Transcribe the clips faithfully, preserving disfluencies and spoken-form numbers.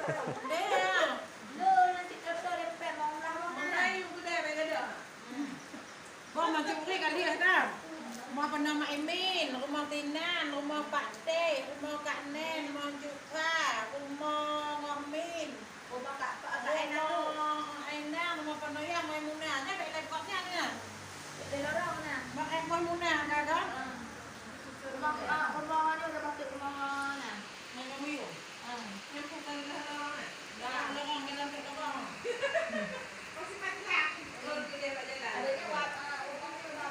Deh, lo nasi kotor deh, pek mau ulah mau. Mana yuk kedai, baik ada. Boh Mak Cukri ka lheueh dah. Rumoh peunoh Mak Emin, rumoh Tinan, rumoh Pak Teh, rumoh Kak Nen, rumoh Jufa, rumoh Ngoh Min. Rumoh Kak, Kak Aina tu. Rumoh Aina, rumoh Panoyah, Maimunah. Nyan bèk lé kot nyan, nyan. Bèk lé lorong, nah. Mak, eh, Maimunah, ka, ka? Ah. Rumoh, ah, rumoh ni udah masuk rumoh, nah. Maimunah. Ah. Nyan pun kan dah lorong, eh. Dah lorong, dah sampai lorong. Masih panjang. Oh, tu dia tak jalan. Ada ni, Wak, ah, rumah ni rumah.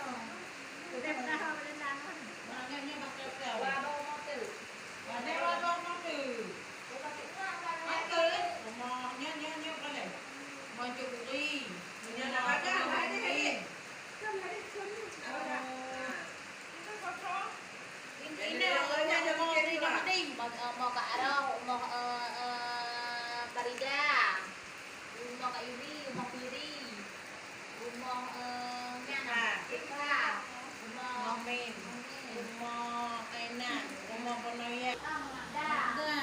Tu dia pernah jalan, kan? Nah, nyan, nyan pakai hotel. Wak, abang rumah tu. Ada orang bawa motor. Motor, eh? Rumah, nyan, nyan, nyan, boleh. Motor beri. Nyan nak pakai, ada, ada. Kan ada suami. Ada. Kita kosong. Ini, ini, ini, ini, ini. Mo, eh, mo Kak Aro, mo, eh, eh, Farida. Rumoh Kak Yuli, rumoh Firi, rumoh, eh, nyan, Ifa. Ifa, rumoh Momin, Momin. Rumoh Kainan, rumoh Bonoya. Ah, Mak Da. Mak Da.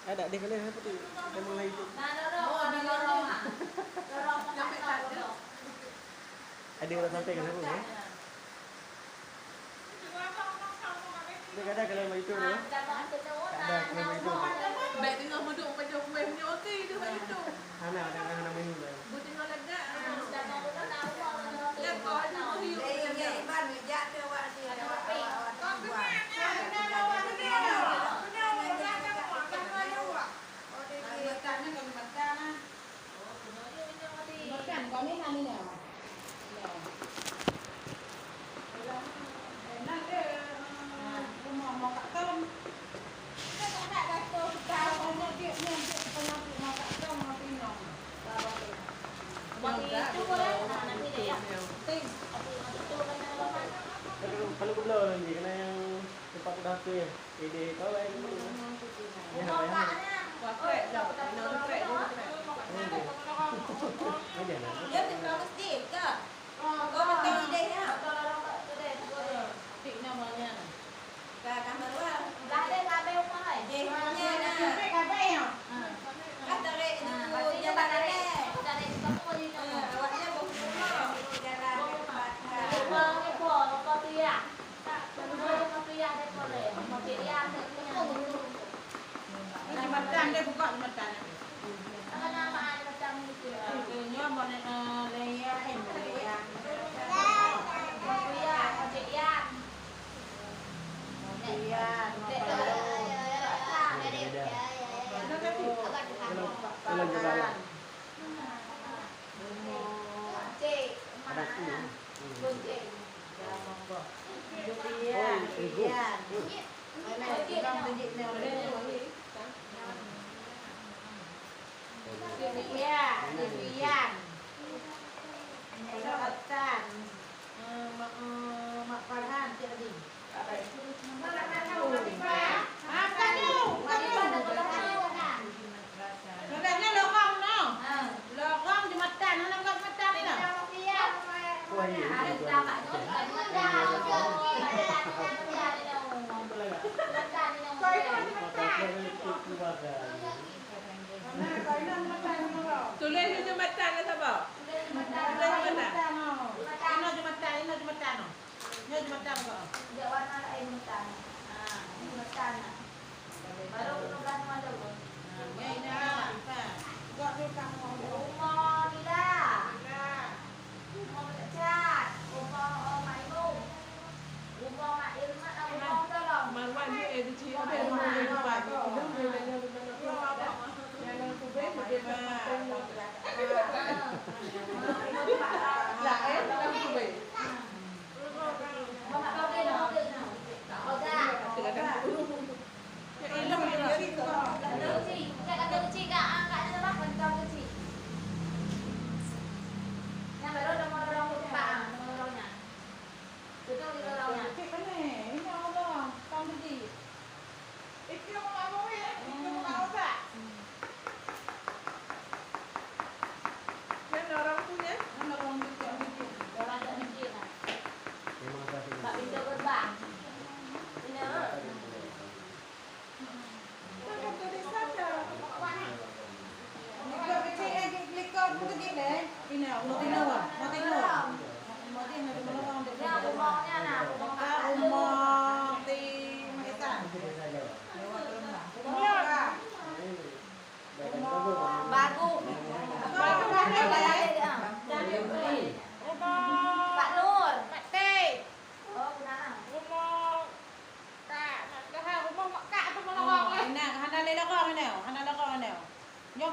Ada deh kalian apa tu? Memang lain tu. Nah, lorong, oh, lorong, lorong, lorong. Lorong, sampai tak ada. Ada orang sampai ke sana, ya? Dia kadang kalau begitu, ya? Tak ada kalau begitu. Baik tengah muduk pada kueh punya okey tu, baik tu. Hana, ada hana minum dah. Bu tengah lagak. Dan kau ada mah hiu. Kau kenal, kenal, kenal, kenal, kenal, kenal, kenal, kenal. Makan, kau ni, ni, ni. Kalau kubloe lagi, kena yang tempat udah tu ya. Ide kau lain. Ya, ya. Wah, krek dah. Ina krek, ina krek. Ya, ya. Kau betul ide ya. Tik nama nya. Ka, ka keluar. Dah ada, dah ada rumah, eh? Jih, nya, nya. Ka tarik tu, jalan ni. Tarik tu, tarik tu. Ah, awaknya bawa rumah. Jalan. Rumah ni pun, apa tu ya? Jumatan dia buka jumatan. Itu nyoe mana, eh, leya, eh, leya. Iya, iya. Iya, iya. Mak, eh, Mak Farhan, cik Adi. Ah, bukan tu, bukan tu. Bukan ni lorong no. Lorong jumatan, mana bukan jumatan ni no? Wah, iya, iya. Tuléh di jumatan na saboh. Tuléh di jumatan. Inoe jumatan, inoe jumatan. Nyoe jumatan kok. Jak warna lain jumatan. Ha, ini jumatan na. Baru penuh warna tu. Ha, nyoe inoe. Kok tu kamu. Rumah Lila. Lila. Rumah Mak Cat. Rumah, eh, Mak Inung. Rumah Mak Irma, rumah Tolong. Marwan ni, eh, di Cina, rumah Irma. Rumah Irma. Jangan kubeng, lebih banyak. Lah, eh, jangan kubeng.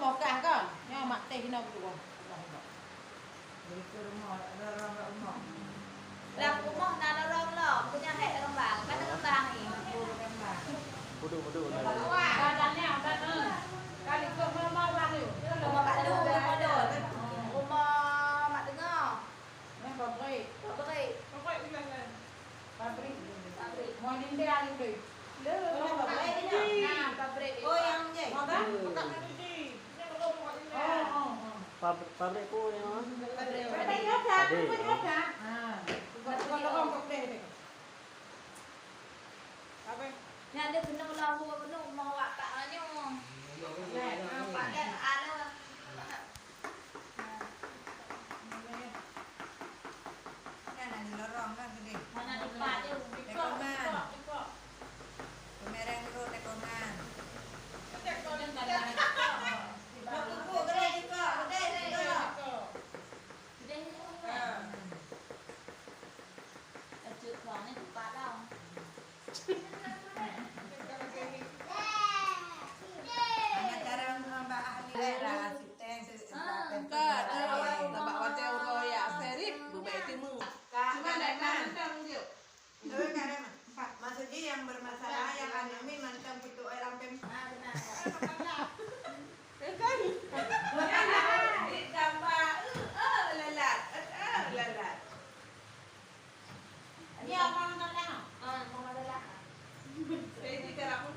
Mokah kan? Nyoe mak teh hina beudua. Lam rumoh na lorong lom, punya hek lorong bang, kan lorong bang ni. Pudu, pudu, pudu. Badannya, badan. Kali tu mau mau bang tu. Rumah Pak Lu, rumah Don. Rumah Mak Tengah. Yang pabrik. Pabrik. Pabrik di mana? Pabrik. Pabrik. Mau linda, linda. Nah, pabrik. Oh, yang je. Mau kan? Bukan pabrik. Oh, oh, oh. Pab-, pabrik pun ni, Mak. Pabrik. Pabrik nyoba, pabrik nyoba. Ha. Bukan, bukan lorong pabrik ni. Apa? Nyan dia kena lahu, kena mau awak tak nyoe. Nah, pakai alat. Kan ada lorong kan gede. Mana tempat dia? Tekongan. Pemereng tu tekongan. Mau pupuk gede juga, gede juga. Gede juga. Ha. Acut kau ni tempat dah. Hana cara ngon bak ahli daerah, siteng, si-, Ah. Ka, eh, bak watèe uroe ya serip, beubaih timu. Ka, cuma ka, dak ka. Mantong, Juk. Ka, ka, ka. Maksud jih yang bermasalah, yang aneuk mi mantong peutuai lam pem. Ah, benar. Kan? Bukan. Di gambar, eh, eh, lalat. Eh, eh, lalat. Ni abang dah dah. Ah, abang dah dah. Jadi kalau aku